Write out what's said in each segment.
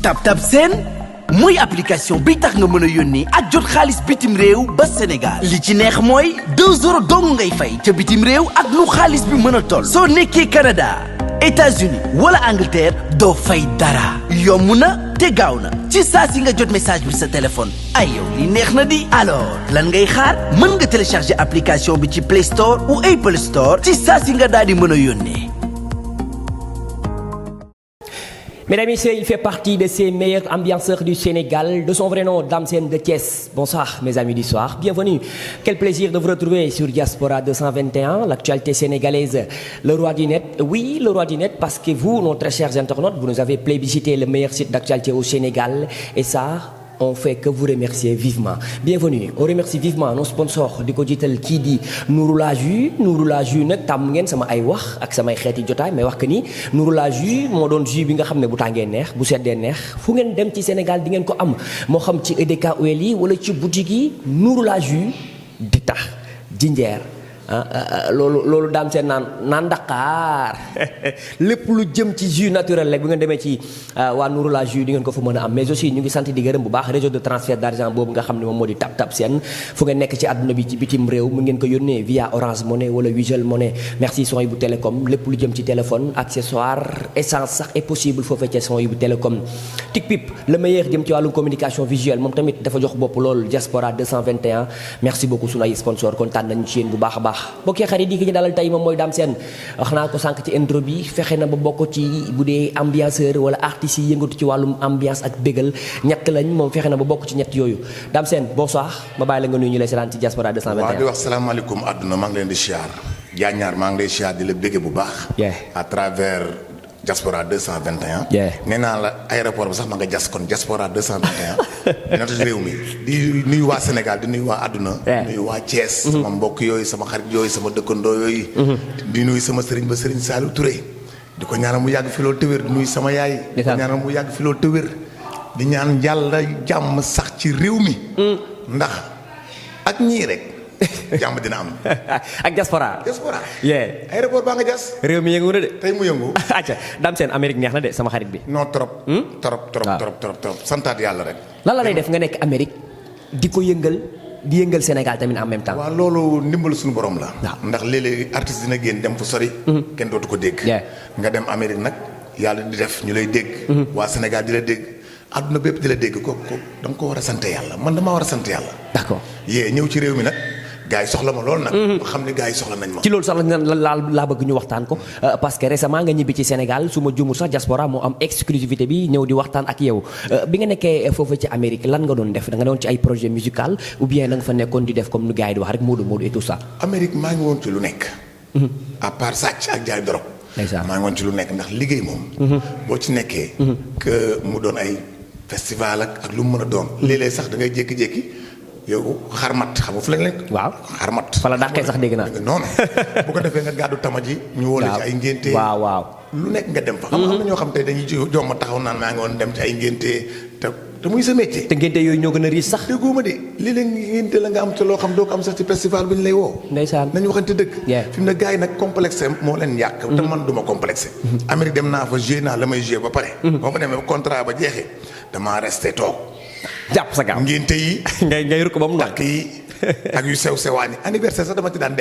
TapTap Send mooy application bi tax nga mën a yónnee ak jot xaalis bitim réew ba Sénégal li ci neex mooy 2 euros dong ngay fay ca bitim réew ak lu xaalis bi mën a toll. soo nekkee Canada États-Unis wala Angleterre doo fay dara yomb na te gaaw na ci saa si nga jot message bi sa téléphone ay yow li neex na di. alors lan ngay xaar mën nga télécharger application bi ci Play Store ou Apple Store ci saa si nga daal di mën a yónnee. Mesdames et messieurs, il fait partie de ces meilleurs ambianceurs du Sénégal, de son vrai nom, Dame Sène de Thiès. Bonsoir mes amis du soir, bienvenue. Quel plaisir de vous retrouver sur Diaspora 221, l'actualité sénégalaise, le roi du net. Oui, le roi du net, parce que vous, nos très chers internautes, vous nous avez plébiscité le meilleur site d'actualité au Sénégal. Et ça, on fait que vous remercier vivement. Bienvenue, on remercie vivement nos sponsors di ko jiital kii di Nouroula Jus nag tàmm ngeen sama ay wax ak samay xeeti jotaay mais wax que ni Nouroula Jus moo doon jus bi nga xam ne bu tàngee neex bu seddee neex fu ngeen dem ci Sénégal di ngeen ko am moo xam ci EDK Ouel yi wala ci boutique yi Nouroula Jus di tax jinjeer loolu daam seen naan Dakar lépp lu jëm ci jus naturel rek bu ngeen demee ci waa Nouroula Jus di ngeen ko fa mën a am mais aussi ñu ngi sant di gërëm bu baax réseau de transfert d'argent boobu nga xam ne moom moo di TapTap Send fu ngeen nekk ci àdduna bi ci bitim réew mu ngeen ko yónnee via Orange Money wala Wizall Money merci son yi bu télécom lépp lu jëm ci téléphone accessoire essence sax est possible foofee ci son yi bu télécom TicPip le meilleur jëm ci wàllum communication visuelle moom tamit dafa jox bopp loolu Diaspora 221 merci beaucoup sunu ay sponsor kontaan nañu ci yéen bu baax a baax bokkee xarit yi ki ñu dalal tey moom mooy Dame Sène wax naa ko sànq ci intro bi fexe na ba bokk ci bu dee ambianceur wala artistes yi yëngatu ci wàllum ambiance ak bégal ñett lañ moom fexe na ba bokk ci ñett yooyu Dame Sène bonsoir ma bàyyi la nga nuyu ñu lay seetaan ci Diaspora 221. waaw di wax salaamaaleykum àdduna maa ngi leen di siyaar Diagnard maa ngi lay siyaar di la bége bu baax. à travers Diaspora 221. nee naa la aéroport bi sax ma nga jas kon Diaspora 221. nota réew mi di nuyu waa Sénégal di nuyu waa àdduna. nuyu waa Thiès. sama mbokk yooyu sama xarit yooyu sama dëkkandoo yooyu. di nuyu sama sëriñ ba sëriñ Saliou Touré. di ko ñaanal mu yàgg fi loolu tëwër di nuyu sama yaay. di ko ñaanal mu yàgg fi loolu tëwër. di ñaan yàlla jàmm sax ci réew mi. ndax ak ñii rek. jàmm dina am. ak Diaspora. aéroport baa nga jas. réew mi yëngu na de. tey mu yëngu. acca Dame Sène Amérique neex na de sama xarit bi. non trop. trop santaat yàlla rek. lan la lay def nga nekk Amérique di ko yëngal di yëngal Sénégal tamit en même temps. waaw loolu ndimbal suñu borom la. ndax léeg-léeg artiste dina génn dem fu sori. kenn dootu ko dégg. nga dem Amérique nag yàlla di def ñu lay dégg. waa Sénégal di la dégg. àdduna bépp di la dégg ko da nga ko war a sant yàlla man damaa war a sant yàlla. d'accord ñëw ci réew mi nag. gaa yi soxla ma lool nag. ma xam ne gaa yi soxla nañ ma. ci loolu sax laa bëgg ñu waxtaan ko parce que récemment nga ñibbi ci Sénégal su ma jumul sax Diaspora moo am exclusivité bi ñëw di waxtaan ak yow bi nga nekkee foofu ci Amérique lan nga doon def da nga doon ci ay projet musical ou bien da nga fa nekkoon di def comme nu gaa yi di wax rek Modou et tout ça. Amérique maa ngi woon ci lu nekk. à part sàcc ak jaay dorog. maa ngi woon ci lu nekk ndax liggéey moom. boo ci nekkee. que mu doon ay festival ak lu mu mën a doon. léeg-léeg sax da ngay jékki-jékki. yow xarmat xam nga fu lañ leen. waaw xarmat. fa la dàqee sax dégg naa. non bu ko defee nga gàddu tama ji. ñu wóole ci ay ngénte. waaw lu nekk nga dem fa. xam nga am na ñoo xam tey dañuy jom ma taxaw naan maa ngi woon dem ci ay ngénte te muy sa métier. te ngénte yooyu ñoo gën a riis sax. déggoo ma de léeg-léeg ngénte la nga am ci loo xam doo ko am sax ci festival bi ñu lay woo. ndeysaan nañu waxante dëgg. fi mu ne gars yi nag complexé moo leen yàq. te man duma complexé. Amérique dem naa fa joué naa la may joué ba pare. boo ma demee contrat ba jeexee damaa resté toog. jàpp sa gaaw ngénte yi. ngay rukk ba mu takk yi ak yu sew sewaani anniversaire sax dama ci daan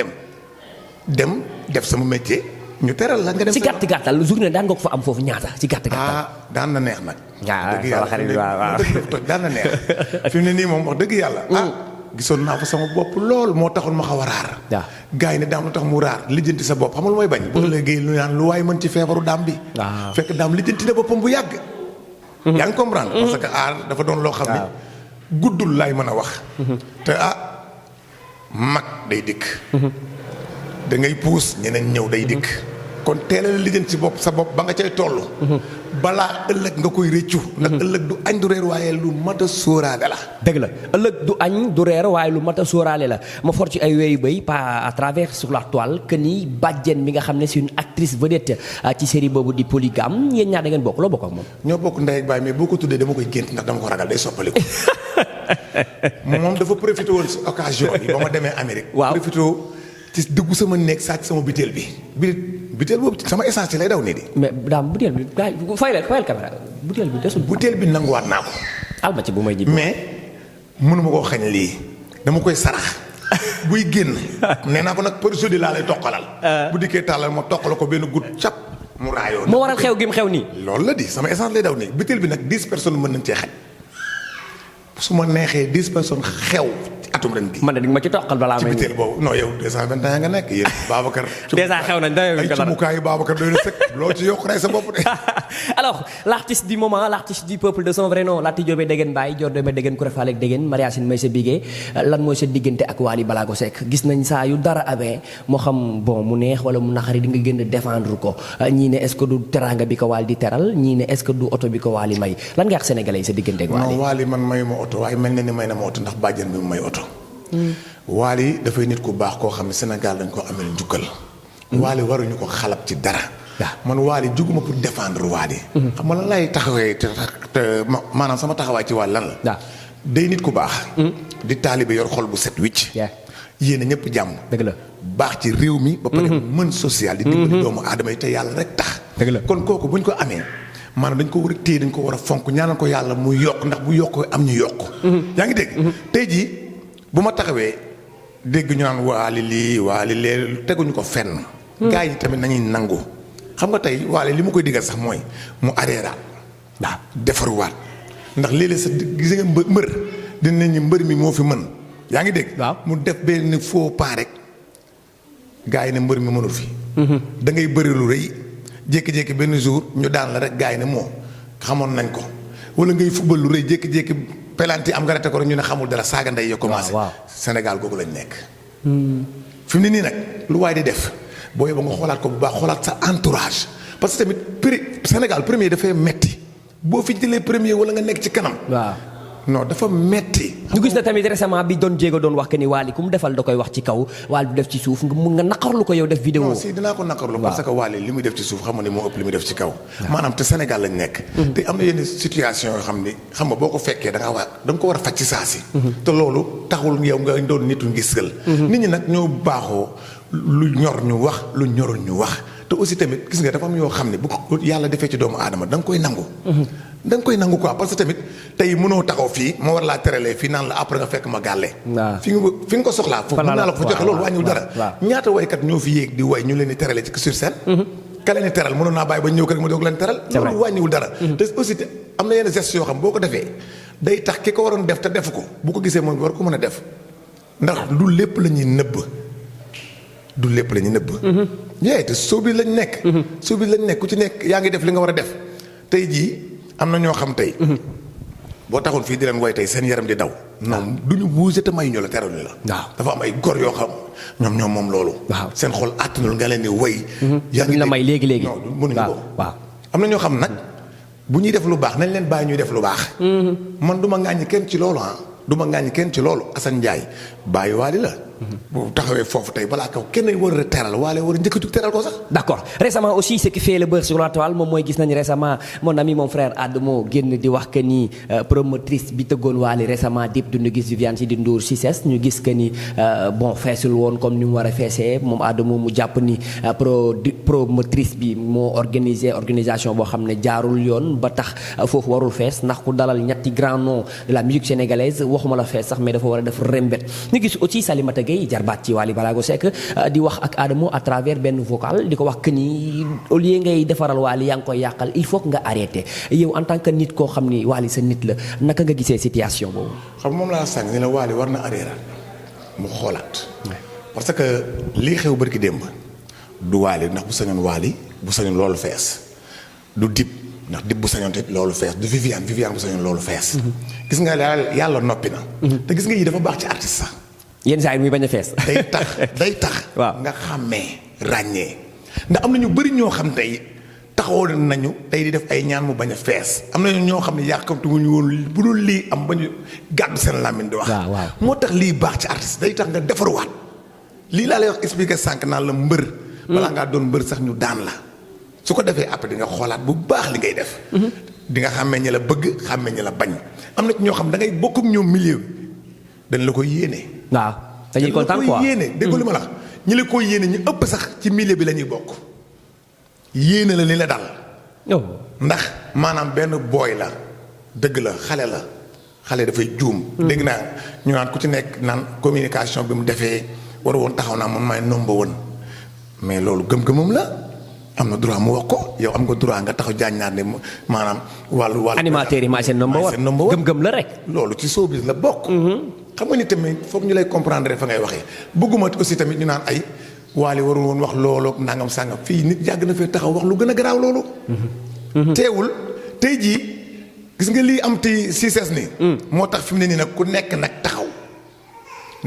dem def sama métier ñu teral la nga dem. si gàtt gàttal journée daan nga ko fa am foofu ñaata si gàtt gàttal. daan na neex nag. dëgg yàlla daan na neex fi mu ne nii moom wax dëgg yàlla. gisoon naa fa sama bopp lool moo taxoon ma xaw a raar. gars yi ne daam lu tax mu raar lijjanti sa bopp xam nga lu may bañ. bu léegi lu naan lu waay mën ci feebaru daam bi. fekk daam lijjanti na boppam bu yàgg. yaa ngi comprendre. parce que aar dafa doon loo xam ne guddul laay mën a wax. te mag day dikk. da ngay puus ñeneen ñëw day dikk. kon teel a lijjanti ci bopp sa bopp ba nga cay toll. balaa ëllëg nga koy rëccu. ndax ëllëg du añ du reer waaye lu mat a sóoraale la. dëgg la ëllëg du añ du reer waaye lu mat a sóoraale la ma for ci ay weeyu béy pas à travers sur la toile que ni Badiane mi nga xam ne c'est une actrice vedette ci série boobu di Polygame yéen ñaar da ngeen bokk loo bokk ak moom. ñoo bokk ndey ak baay mais boo ko tuddee dama koy gént ndax dama ko ragal day soppaliku. moom dafa profité woon si occasion bi ba ma demee Amérique. waaw profité ci dugg sama néeg sàcc sama butéel bi. butéel boobu sama essence ci lay daw nii di. mais daam butéel bi fayal caméra butéel bi desul. butéel bi nanguwaat naa ko. alma ci bu may ji. mais mënuma koo xañ lii dama koy sarax buy génn nee naa ko nag përsodi laa lay toqalal. bu dikkee tàllal ma toqala ko benn gut cap mu raayoo. moo waral xew gi mu xew nii. loolu la di sama essence lay daw nii butéel bi nag 10 personnes mën nañ cee xaj su ma neexee 10 personnes xew. atum ren gi man de di nga ma ci toqal balaa may. ci biteel boobu non yow 221 nga nekk yéen Babacar. déjà xew nañ dayoo ay cumukaayu Babacar doy na sëkk loo ci yokk rek sa bopp de. alors l'artiste du moment l'artiste du peuple de son vrai nom Laty Diobé Degen Baye Dior Deme Degen Kouré Fall ak Degen Mariasine may sa bigee lan mooy sa diggante ak Wally Ballago Seck gis nañ saa yu dara amee moo xam bon mu neex wala mu naqari di nga gën a défendre ko ñii ne est-ce que du teranga bi ko Wally di teral ñii ne est-ce que du oto bi ko Wally may lan nga wax sénégalais yi sa diggante ak Wally. non Wally man mayu ma oto waaye mel na ni may na ma oto ndax bàjjen bi mu may oto. Wally dafay nit ku baax koo xam ne Sénégal dañ ko amel njukkal. Wally waruñu ko xalab ci dara. man Wally juguma pour défendre Wally. xam nga lan lay taxawee te maanaam sama taxawaay ci Wally lan la. day nit ku baax. di taalibe yor xol bu set wicc. yéen ñëpp jàmm. dëgg la baax ci réew mi. ba pare mën social. di dimbali doomu aadama yi te yàlla rek tax. dëgg la kon kooku buñ ko amee. maanaam dañ ko war a téye dañ ko war a fonk ñaanal ko yàlla mu yokk ndax bu yokk am ñu yokk. yaa ngi dégg. tey jii bu ma taxawee dégg ñu naan Wally lii Wally lee teguñu ko fenn. gars yi tamit nañuy nangu. xam nga tey Wally li mu koy digal sax mooy mu areeraat. waaw defaruwaat ndax léeg-léeg sa gis nga mbër dinañ ñu mbër mi moo fi mën. yaa ngi dégg. mu def benn faux pas rek gars yi ne mbër mi mënul fi. da ngay bëri lu rëy. jékki-jékki benn jour ñu daan la rek gars yi ne moo xamoon nañ ko wala ngay fubal lu rëy jékki-jékki pelanti am nga rete ko rek ñu ne xamul dara saaga ndey yo commencé. Sénégal googu lañ nekk. fi mu ne nii nag lu waay di def boo yóbbu nga xoolaat ko bu baax xoolaat sa entourage parce que tamit Sénégal premier dafay metti boo fi jëlee premier wala nga nekk ci kanam. waaw non dafa metti ñu gis na tamit récemment bi doon jéego doon wax que ni Wally ku mu defal da koy wax ci kaw Wally du def ci suuf nga naqarlu ko yow def vidéo. non si dinaa ko naqarlu parce que Wally li muy def ci suuf xam nga ni moo ëpp li muy def ci kaw. maanaam te Sénégal lañ nekk. te am na yenn situation yoo xam ni xam nga boo ko fekkee da nga ko war a faj ci saa si. te loolu taxul yow nga doon nitu ngisal. nit ñi nag ñoo baaxoo lu ñor ñu wax lu ñorul ñu wax te aussi tamit gis nga dafa am yoo xam ne bu ko yàlla defee ci doomu aadama da nga koy nangu. da nga koy nangu quoi parce que tamit tey mënoo taxaw fii ma war laa teralee fii naan la après nga fekk ma gàlle. fi nga ko soxlaa foofu mën naa la ko fa joxe loolu wàññiwul dara. ñaata waykat ñoo fi yéeg di way ñu leen di terale ci sur scène. ka leen di teral mënoon naa bàyyi ba ñëw kër ma doog leen teral. loolu wàññiwul dara. te aussi am na yenn gestes yoo xam boo ko defee day tax ki ko waroon def te defu ko bu ko gisee moom war ko mën a def ndax du lépp la ñuy nëbb. du lépp la ñuy nëbb. te soo bi lañ nekk. soo bi lañ nekk ku ci nekk yaa ngi def li nga war a def tey jii am na ñoo xam tey. boo taxoon fii di leen woy tey seen yaram di daw. non du ñu buuse te may ñu la teraluñu la. waaw dafa am ay gor yoo xam ñoom moom loolu. waaw seen xol àttanul nga leen di woy. yaa ngi la may léegi. non mënuñu ko. waaw am na ñoo xam nag bu ñuy def lu baax nañ leen bàyyi ñuy def lu baax. man du ma ŋàññi kenn ci loolu du ma ŋàññi kenn ci loolu Assane Ndiaye bàyyi Wally la. bu taxawee foofu tey balaa kaw kenn war a teral Wally war a njëkk a jug teral ko sax. d'accord récemment aussi ce qui fait le beurre sur la toile moom mooy gis nañu récemment mon ami mon frère Adamo génn di wax que ni promotrice bi tëggoon Wally récemment dip du ñu gis Viviane Chidid Ndour Cissesse ñu gis que ni bon feesul woon comme ni mu war a feesee moom Adamo mu jàpp ni promotrice bi moo organisation boo xam ne jaarul yoon ba tax foofu warul fees ndax ku dalal ñetti grand nom de la musique sénégalaise waxuma la fees sax mais dafa war a def rembet ñu gis aussi Salimata Gueye jarbaat ci Wally Ballago Seck di wax ak Adamo à travers benn vocal di ko wax que ni au lieu ngay defaral Wally yaa ngi koy yàqal il faut que nga arrêté yow en tant que nit koo xam ni Wally sa nit la naka nga gisee situation boobu. xam moom laa sànq ni la Wally war na arrêté mu xoolaat. parce que lii xew barki démb du Wally ndax bu sañoon Wally bu sañoon loolu fees du Dip ndax Dip bu sañoon te loolu fees du Viviane bu sañoon loolu fees. gis nga yàlla noppi na. te gis nga yii dafa baax ci artiste sax. yenn saa yi muy bañ a fees. day tax. waaw nga xàmmee ràññee. ndax am na ñu bëri ñoo xam tey taxawoon nañu tey di def ay ñaan mu bañ a fees am na ñoo xam ne yàkkamtu wuñu woon bu dul lii am ba ñu gàddu seen làmmiñ di wax. waaw moo tax lii baax ci artiste day tax nga defaruwaat lii laa lay wax expliquer sànq naan la mbër. balaa ngaa doon mbër sax ñu daan la. su ko defee après di nga xoolaat bu baax li ngay def. di nga xàmmee ñi la bëgg xàmmee ñi la bañ am na ci ñoo xam da ngay bokk ak ñoom milieu dañ la koy yéene. waaw dañuy kontaan quoi yéene dégg li ma la wax ñi la koy yéene ñu ëpp sax ci milieu bi la ñuy bokk yéene la li la dal. ndax maanaam benn booy la dëgg la xale dafay juum. dégg naa ñu naan ku ci nekk naan communication bi mu defee war woon taxaw naa man maay number one mais loolu gëm-gëmam la am na droit mu wax ko yow am nga droit nga taxaw jaañ naa ne maanaam wàllu. animateur yi maa seen number one gëm-gëm la rek. loolu ci showbiz la bokk. xam nga ni tamit foog ñu lay comprendre fa ngay waxee bëgguma aussi tamit ñu naan ay Wally warul woon wax loolu ak nangam sàngam fii nit yàgg na fee taxaw wax lu gën a garaaw loolu. teewul tey jii gis nga lii am ti succès ni moo tax fi mu ne nii nag ku nekk nag taxaw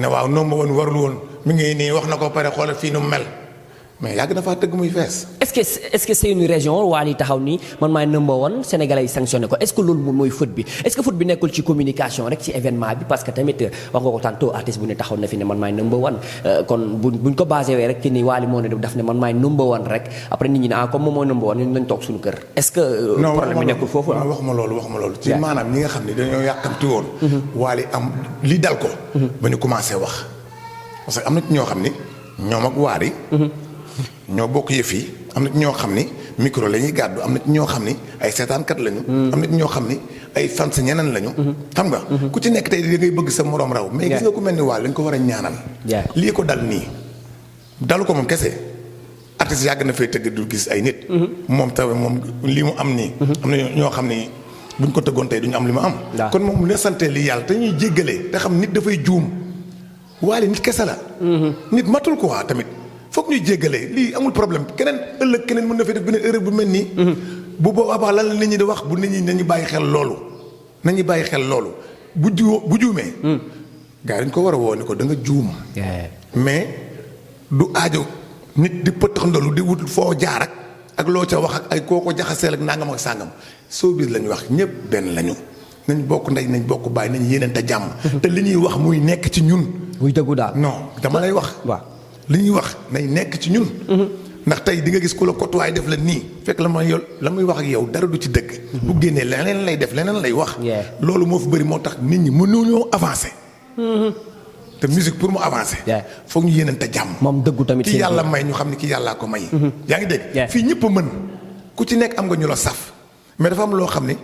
ne waaw noonu ma woon warul woon mi ngi nii wax na ko pare xoolal fii nu mel mais yàgg na faa tëgg muy fees. est-ce que c'est une région Wally taxaw nii man maay number one sénégalais yi sanctionné ko est-ce que loolu moom mooy faute bi est-ce que faute bi nekkul ci communication rek ci événement bi parce que tamit wax nga ko tantôt artiste bu ne taxaw na fi ne man maay number one kon buñ ko basé wee rek ci ni Wally moo ne daf ne man maay number one rek après nit ñi ne comme moom mooy number one ñun nañ toog suñu kër est-ce que problème bi nekkul foofu non waxuma loolu ci maanaam ñi nga xam ne dañoo yàkkamti woon Wally am li dal ko ba ñu commencé wax parce que am na ci ñoo xam ni ñoom ak Wally ñoo bokk yëf yi am na ci ñoo xam ni micro la ñuy gàddu am na ci ñoo xam ni ay seetaankat lañu. am na ci ñoo xam ni ay fans ñeneen lañu. xam nga ku ci nekk tey da ngay bëgg sa morom raw. mais gis nga ku mel ni Wally dañ ko war a ñaanal. lii ko dal nii dalu ko moom kese artiste yàgg na fay tëgg du gis ay nit. moom tamit moom lii mu am nii. am na ñoo xam ni buñ ko tëggoon tey duñu am li mu am. kon moom ne sante lii yàlla te ñuy jéggale te xam nit dafay juum Wally nit kese la. nit matul quoi tamit. foog ñuy jéggalee lii amul problème keneen ëllëg keneen mën na fi def beneen erreur bu mel nii. bu boobaa lan la nit ñi di wax bu nit ñi nañu bàyyi xel loolu. nañu bàyyi xel loolu bu juumee. gars yi dañu ko war a woo ni ko da nga juum. mais du aajo nit di pëtax ndolu di wut foo jaar ak loo ca wax ak ay koo ko jaxaseel ak nangam ak sàngam showbiz lañu wax ñëpp benn lañu. nañ bokk ndey nañ bokk bàyyi nañ yéeneente jàmm. te li ñuy wax muy nekk ci ñun. muy dëggu daal non dama lay wax. waaw. li ñuy wax nañ nekk ci ñun. ndax tey di nga gis ku la kotuwaay def la nii fekk la muy wax ak yow dara du ci dëgg. bu génnee leneen lay def leneen lay wax. loolu moo fi bëri moo tax nit ñi mënuñoo avancer. te musique pour mu avancer. foog ñu yéenante jàmm. moom dëggu tamit ki yàlla may ñu xam ne ki yàllaa ko may. yaa ngi dégg fii ñëpp a mën ku ci nekk am nga ñu la saf mais dafa am loo xam ne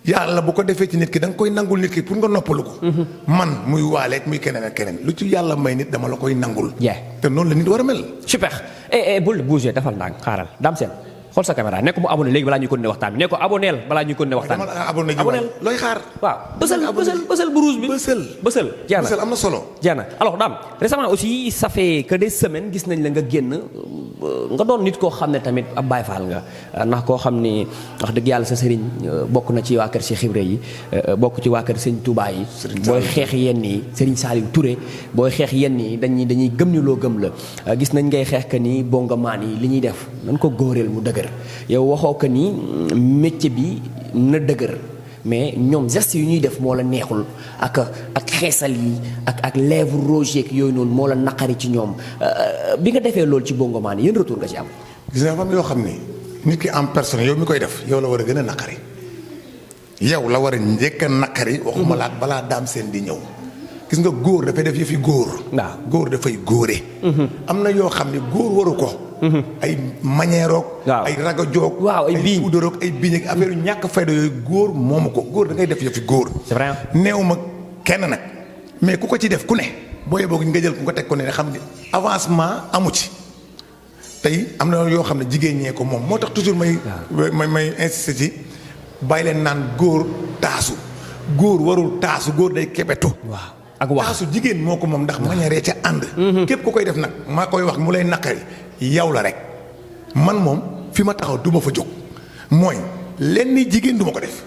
yàlla bu ko defee ci nit ki da nga koy nangul nit ki pour nga noppalu ko. man muy waaleeg muy keneen ak keneen lu ci yàlla may nit dama la koy nangul. te noonu la nit war a mel. super bul bouger dafal ndànk xaaral Dame Sène xool sa caméra ne ko mu abonné léegi balaa ñuy continuer waxtaan bi ne ko abonneel balaa ñuy continuer waxtaan bi. abonneel looy xaar. waaw bësal bu rouge bi. bësal jeex na am na solo. jeex na alors Dame récemment aussi ça fait que des semaines gis nañ la nga génn nga doon nit koo xam ne tamit ab Baay Faal nga ndax koo xam ni wax dëgg yàlla sa sëriñ bokk na ci waa kër Cheikh Ibra yi bokk ci waa kër Sëriñ Touba yi. booy xeex yenn yi Serigne Saliou Touré booy xeex yenn yi dañuy gëm ni loo gëm la gis nañ ngay xeex que ni bongamaan yi li ñuy def nañ ko góoreel mu dëgër yow waxoo que ni métier bi na dëgër mais ñoom geste yu ñuy def moo la neexul ak xeesal yi ak lèvre rouge yeeg yooyu noonu moo la naqari ci ñoom bi nga defee loolu ci bongomaan yi yéen retour nga ci am. gis nga fam yoo xam ni nit ki en personne yow mi koy def yow la war a gën a naqari yow la war a njëkk a naqari. waxuma la ak balaa Dame Sène di ñëw. gis nga góor dafay def yëfi góor. waaw góor dafay góore. am na yoo xam ne góor waru ko. ay manière ay raga joog. waaw ay biiñ puudaroog ay biiñ ak affaire yu ñàkk fayda yooyu góor moomu ko góor da ngay def yëfi góor. c'est vrai néew ma kenn nag mais ku ko ci def ku ne boo yeboo nga jël ku ko teg ko ne xam ne avancement amu ci. tey am na yoo xam ne jigéen ñee ko moom moo tax toujours may insister ci bàyyi leen naan góor taasu góor warul taasu góor day kebetu. waaw ak wax taasu jigéen moo ko moom ndax manière ca ànd. képp ku koy def nag maa koy wax mu lay naqari yow la rek man moom fi ma taxaw du ma fa jóg mooy lenn jigéen du ma ko def.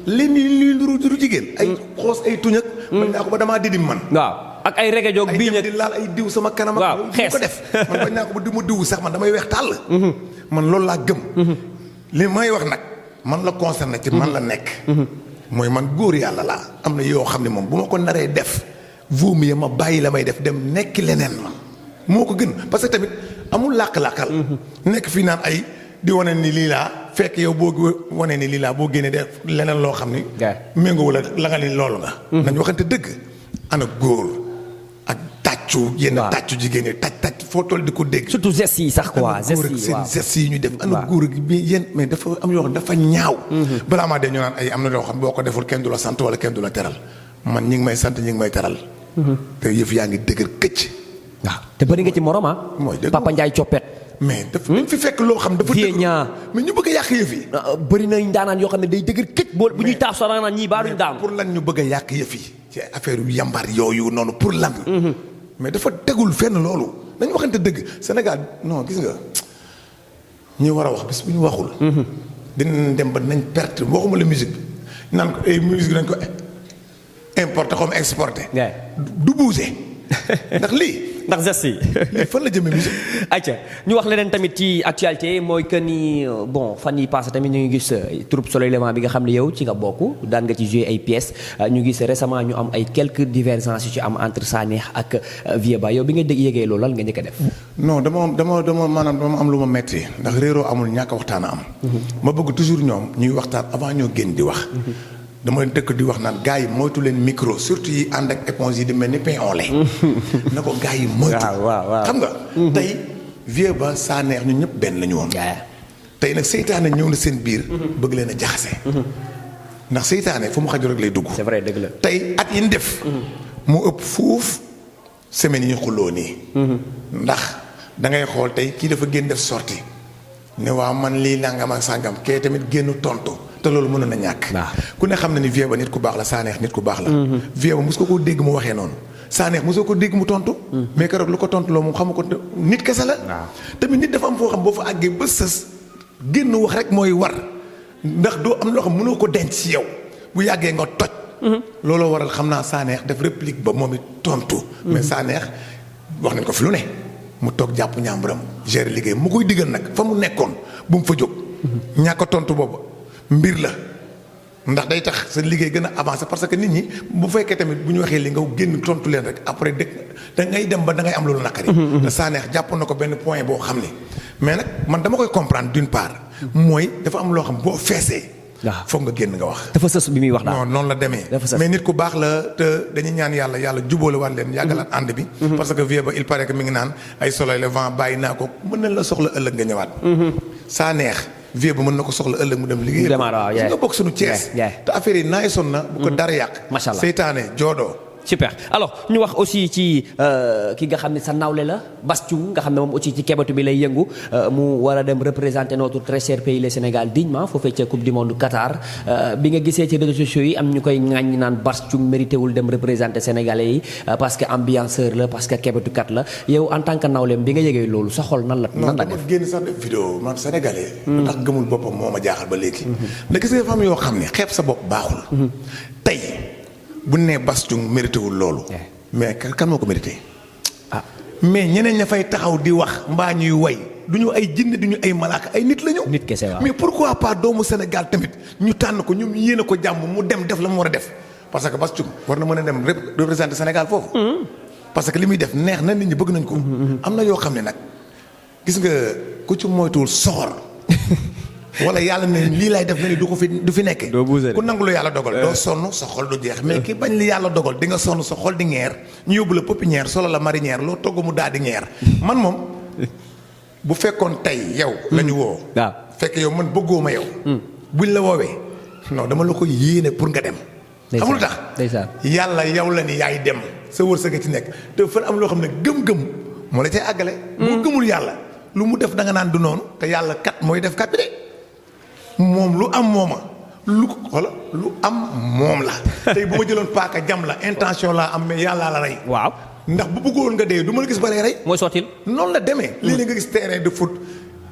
lenn li lu jigéen. ay xoos ay tuñ ak. bañ naa ko ba damaa didim man. waaw ak ay rege joog bii di laal ay diw sama kanam. waaw xees ko def man bañ naa ko ba du ma diw sax man damay weex tàll. man loolu laa gëm. li may wax nag man la concerné ci man la nekk. mooy man góor yàlla laa am na yoo xam ne moom bu ma ko naree def vaut mieux ma bàyyi la may def dem nekk leneen ma moo ko gën parce que tamit amul làkk-làkkal. nekk fii naan ay di wane ni lii laa fekk yow boo wane ni lii laa boo génnee def leneen loo xam ni. méngoowul ak la nga ni loolu nga. nañ waxante dëgg ana góor ak tàccu yenn tàccu jigéen ñi tàcc foo toll di ko dégg. surtout gestes yi sax quoi. gestes yi seen gestes yi ñu def. ana góor gi bi yéen mais dafa am yoo xam dafa ñaaw. balaa maa dee ñu naan ay am na yoo xam boo ko deful kenn du la sant wala kenn du la teral man ñi ngi may sant ñi ngi may teral. te yëf yaa ngi dëgër këcc. waaw te bëri nga ci morom ah. mooy dëgg Papa Ndiaye coppet. mais dafa fi fekk loo xam dafa dëgg mais ñu bëgg a yàq yëf yi. bëri nañ daanaan yoo xam ne day dëgër këcc bu ñuy taaf sax naan ñii baa duñ daam. pour lan ñu bëgg a yàq yëf yi ci affaire yu yambar yooyu noonu pour lan. mais dafa tegul fenn loolu dañu waxante dëgg Sénégal non gis nga ñi war a wax bis bu ñu waxul. dinañ dem ba nañ perte waxuma la musique bi naan ko ay musique bi nañ ko importé comme exporté. du bouger ndax lii. ndax geste yi. fan la jëmee musique. ayca ñu wax leneen tamit ci actualité mooy que ni bon fan yi passé tamit ñu ngi gis troupe Soleil Levant bi nga xam ne yow ci nga bokk daan nga ci jouer ay pièces ñu gis récemment ñu am ay quelques divergences yu ci am entre Sanekh ak Vieux Ba yow bi nga yégee loolu lan nga njëkk a def. non dama maanaam dama am lu ma metti ndax réeroo amul ñàkk a waxtaan a am. ma bëgg toujours ñoom ñuy waxtaan avant ñoo génn di wax. dama dëkk di wax naan gars yi moytu leen micro surtout yi ànd ak éponge yi di mel ni pain au lait. na ko gars yi moytu. waaw xam nga. tey Vieux Ba Sanekh ñun ñëpp benn la ñu woon. tey nag seytaane ñëw na seen biir. bëgg leen a jaxase. ndax seytaane fu mu xajul rek lay dugg. c'est vrai dëgg la tey at yi ñu def. mu ëpp fuuf semaines yi ñu xulloo nii. ndax da ngay xool tey kii dafa génn def sortie ne waaw man lii nangam ak sàngam kee tamit génn tontu. te loolu mënoon na ñàkk. ku ne xam na ni Vieux Ba nit ku baax la Sanekh nit ku baax la. Vieux Ba mos ko dégg mu waxee noonu. Sanekh mosoo ko dégg mu tontu. mais keroog lu ko tontu loo moom xamu ko nit kese la. tamit nit dafa am foo xam boo fa àggee ba sës génn wax rek mooy war ndax doo am loo xam mënoo ko denc ci yow bu yàggee nga toj. looloo waral xam naa Sanekh def réplique ba moom it tontu. mais Sanekh wax nañ ko fi lu ne mu toog jàpp ñaambaram gérer liggéey mu koy diggal nag fa mu nekkoon bu mu fa jóg. ñàkk tontu boobu. mbir la ndax day tax sa liggéey gën a avancé parce que nit ñi bu fekkee tamit bu ñu waxee li nga génn tontu leen rek après dëkk da ngay dem ba da ngay am loolu naqari. te Sanekh jàpp na ko benn point boo xam ne mais nag man dama koy comprendre d'une part. mooy dafa am loo xam boo feesee. foog nga génn nga wax. dafa sës bi muy wax daal non noonu la demee. mais nit ku baax la te dañuy ñaan yàlla jubóole waat leen yàggalaat ànd bi. parce que Vieux Ba il paraît que mi ngi naan ay Soleil Levant bàyyi naa ko mën na la soxla ëllëg nga ñëwaat. Sanekh Vieux Ba mën na ko soxla ëllëg mu dem liggéey. nga bokk suñu Thiès. te affaire yi naay son na. bu ko dara yàq. macha allah seytaane joodoo. super alors ñu wax aussi ci ki nga xam ne sa nawle la Bass Thioung nga xam ne moom aussi ci kebatu bi lay yëngu mu war a dem représenter notre très cher pays le Sénégal dignement foofee ca coupe du monde Qatar bi nga gisee ci réseaux sociaux yi am ñu koy ŋàññ naan Bass Thioung mérité wul dem représenter sénégalais yi parce que ambianceur la parce que kebatukat la yow en tant que nawleem bi nga yëgee loolu sa xol nan la def. génn sax def vidéo man sénégalais. ndax gëmul boppam moo ma jaaxal ba léegi. ndax gis nga fam yoo xam ne xeeb sa bopp baaxul. tey. bu nee Bass Thioung mérité wul loolu. mais kan moo ko mérité. mais ñeneen ña fay taxaw di wax mbaa ñuy way du ñu ay jinne du ñu ay malaaka ay nit la ñu. nit kese waaw mais pourquoi pas doomu Sénégal tamit ñu tànn ko ñu yéene ko jàmm mu dem def la mu war a def parce que Bass Thioung war na mën a dem représenter Sénégal foofu. parce que li muy def neex na nit ñi bëgg nañ ko. am na yoo xam ne nag gis nga ku ci moytuwul soxor. wala yàlla ne lii lay def nga ni du fi nekkee. ku nangu lu yàlla dogal doo sonn sa xol du jeex mais ki bañ li yàlla dogal di nga sonn sa xol di ngeer ñu yóbbu la pépinière solo la marinière loo togg mu daal di ngeer man moom bu fekkoon tey yow. la ñu woo. waaw fekk yow man bëggoo ma yow. buñ la woowee non dama la ko yéene pour nga dem. xamul tax yàlla yow la ni yaay dem sa wërsëg ci nekk te fan am loo xam ne gëm-gëm moo la cay àggale. boo gëmul yàlla lu mu def da nga naan du noonu te yàlla kat mooy def kat bi de. moom lu am mooma lu am moom la tey bu ma jëloon paaka jam la intention laa am mais yàllaa la rey. waaw ndax bu bëggoon nga dee du ma la gis ba rey. mooy sottil noonu la demee. léeg-léeg nga gis terrain de foot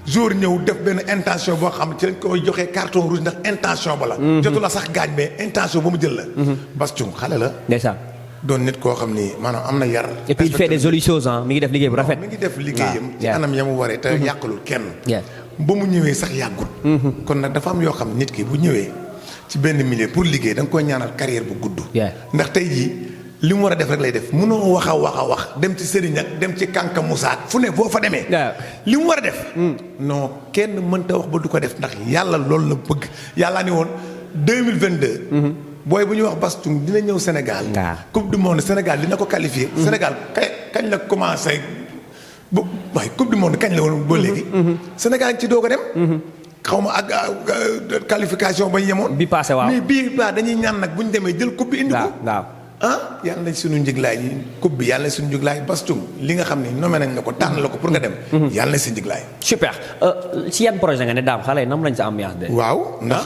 jour ñëw def benn intention boo xam ci lañ koy joxee carton rouge ndax intention ba la. jotu la sax gaañ mais intention ba mu jël la. Bass Thioung xale la. ndeysaan. doon nit koo xam ni maanaam am na yar. et puis il fait des jolies choses mi ngi def liggéey bu rafet. mi ngi def liggéeyam ci anam ya mu waree te yàqalul kenn. ba mu ñëwee sax yàggul. kon nag dafa am yoo xam nit ki bu ñëwee ci benn milieu pour liggéey da nga koy ñaanal carrière bu gudd. ndax tey jii li mu war a def rek lay def mënoo wax a wax dem ci Serigne ak dem ci Kanka Moussa fu ne boo fa demee. li mu war a def. non kenn mënta wax ba du ko def ndax yàlla loolu la bëgg yàlla ni woon 2022. booy bu ñuy wax Bass Thioung dina ñëw Sénégal. coupe du monde Sénégal dina ko qualifié. Sénégal kañ la commencé bu waaye coupe du monde kañ la woon ba léegi. Sénégal ci doog a dem. xaw ma ak qualification ba ñu yemoon. bi passé waaw mais bii baax dañuy ñaan nag bu ñu demee jël coupe bi indi ko. waaw yàlla nañ suñu njëglaay yi coupe bi yàlla nañ suñu njëglaay bastum li nga xam ne nommé nañ la ko tànn la ko pour nga dem. yàlla nañ si njëglaay. super si yan projet nga ne daam xale yi nam lañ sa ambiance de. waaw ndax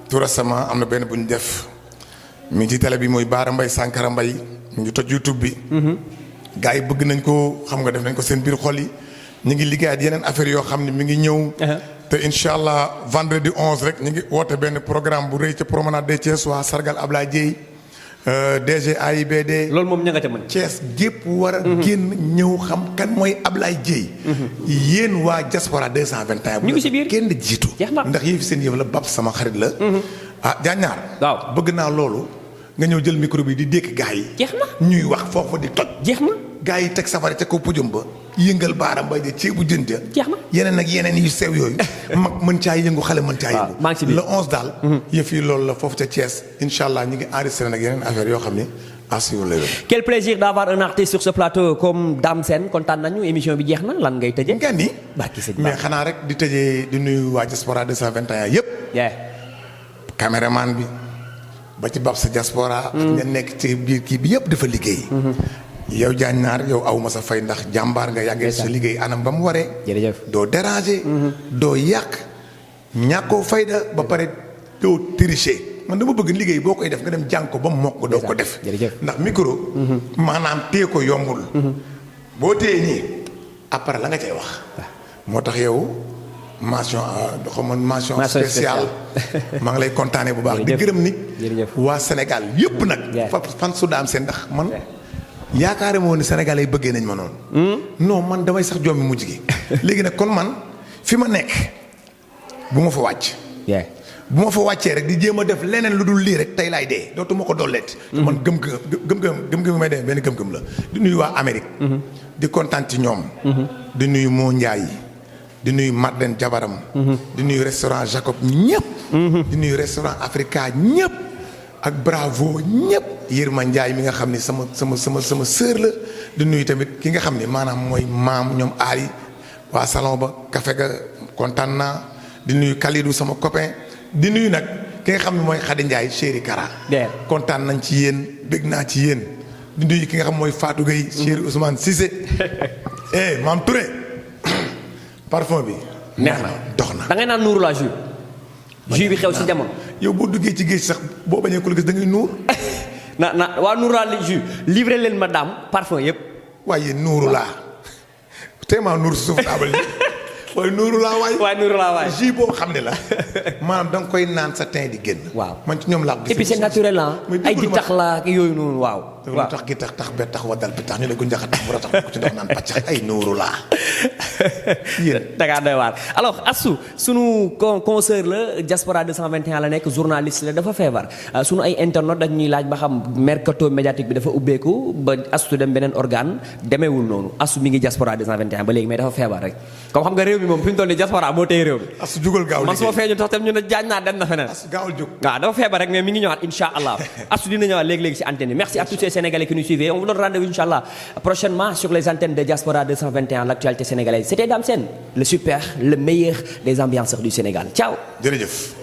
tout récemment am na benn bu ñu def mi ngi ci télé bi mooy Baara Mbaye Sankara Mbaye mu ngi toj YouTube bi. gars yi bëgg nañ ko xam nga def nañ ko seen biir xol yi ñu ngi liggéeyaat yeneen affaire yoo xam ne mi ngi ñëw. te incha allah vendredi 11 rek ñu ngi woote benn programme bu rëy ca promenade des Thiès waa sargal Ablaye Dieye DG AIBD. loolu moom ña nga ca mën. Thiès gépp war a génn ñëw xam kan mooy Ablaye Dieye. yéen waa diaspora 221. ñu ngi si biir kenn jiitu. ndax yéen fi seen yëf la Babs sama xarit la. Diagne waaw bëgg naa loolu nga ñëw jël micro bi di dékk gars yi. jeex na ñuy wax foofu di toj. jeex na. gars yi teg safari ca kaw pujum ba yëngal Baara Mbaye de ceebu jën ja. jeex na yeneen ak yeneen yu sew yooyu. mag mën caa yëngu xale mën caa yëngu. maa ngi si biir le 11 daal. yëf yi loolu la foofu ca Thiès. incha allah ñu ngi enregistré nag yeneen affaire yoo xam ne assuré la. quel plaisir d'avoir un artiste sur ce plateau comme Dame Sène kontaan nañu émission bi jeex na lan ngay tëjee. nga ni barki sëñ mais xanaa rek di tëjee di nuyu waa diaspora 221 yëpp. caméraman bi ba ci Babs sa diaspora. ak ña nekk ci biir kii bi yëpp dafa liggéey. yow Diagne Naar yow aw ma sa fay ndax jàmbaar nga yàggee sa liggéey anam ba mu waree. jërëjëf doo déranger. doo yàq ñàkkoo fayda ba pare doo tricher man dama bëgg liggéey boo koy def nga dem jàng ko ba mu mokk doo ko def. ndax micro. maanaam téye ko yombul. boo téye nii après la nga cay wax. moo tax yow mention mention spéciale maa ngi lay kontaanee bu baax. di gërëm nit. waa Sénégal yëpp nag. fan su Dame Sène ndax man. yaakaare moo ni Sénégalais yi bëggee nañ ma noonu. non man damay sax jommi mujj gi. léegi nag kon man fi ma nekk bu ma fa wàcc. bu ma fa wàccee rek di jéem a def leneen lu dul lii rek tey laay dee dootuma ko dolleet. man gëm-gëm may demee benn gëm-gëm la. di nuyu waa Amérique. di kontaan ci ñoom. di nuyu Moo Ndiaye. di nuyu Madeleine Jabaram. di nuyu restaurant Jacob ñëpp. di nuyu restaurant Africa ñëpp. ak Bravo ñëpp. Yirma Ndiaye mi nga xam ni sama sœur la. di nuyu tamit ki nga xam ni maanaam mooy maam ñoom Ali waa salon ba café ga kontaan naa. di nuyu Kalidou sama copain. di nuyu nag ki nga xam ne mooy Khady Ndiaye chéri Kara. kontaan nañ ci yéen bég naa ci yéen. di nuyu ki nga xam mooy Fatou Gueye. chéri Ousmane Cissé. Maam Touré. parfum bi. neex na dox na da ngay naan nuuru la jus. jus bi xew si jamono. yow boo duggee ci géej sax boo bañee ko la gis da ngay nuur. waa nuuru laa jus livré leen ma daam parfum yëpp. waaye nuuru laa. téemaa nuur si suuf taabal waaye nuuru laa waay. nuuru laa waay. jus boo xam ne la maanaam da nga koy naan sa teint di génn. waaw man ci ñoom laa ko gis. et puis c'est naturel ah. ay gi tax la ak yooyu noonu waaw. lu tax gi tax be tax wadal bi tax ñu ne ko njaxa tax bu ratax ko ci ndox naan pàccax ay nuuru laa. yéen da ngaa doy waar alors Astou sunu consoeur la diaspora 221 la nekk journaliste la dafa feebar sunu ay internet dañ ñuy laaj ba xam mercato médiatique bi dafa ubbeeku ba Astou dem beneen organe demeewul noonu Astou mi ngi diaspora 221 ba léegi mais dafa feebar rek comme xam nga réew mi moom fi ñu toll nii diaspora moo tey réew mi. Astou jugal gaaw man soo feeñu tax tam ñu ne Diagne Naar dem na feneen. Astou gaawul jóg waaw dafa feebar rek mais mi ngi ñëwaat incha allah Astou dina ñëwaat léegi-léegi si antenne bi merci à tous ces Sénégalais qui nous suivent on vous donne rendez-vous incha allah prochainement sur les antennes de diaspora 221 l'actualité sénégalaise c'était Dame Sène le super le meilleur des ambianceurs du Sénégal ciao. jërëjëf.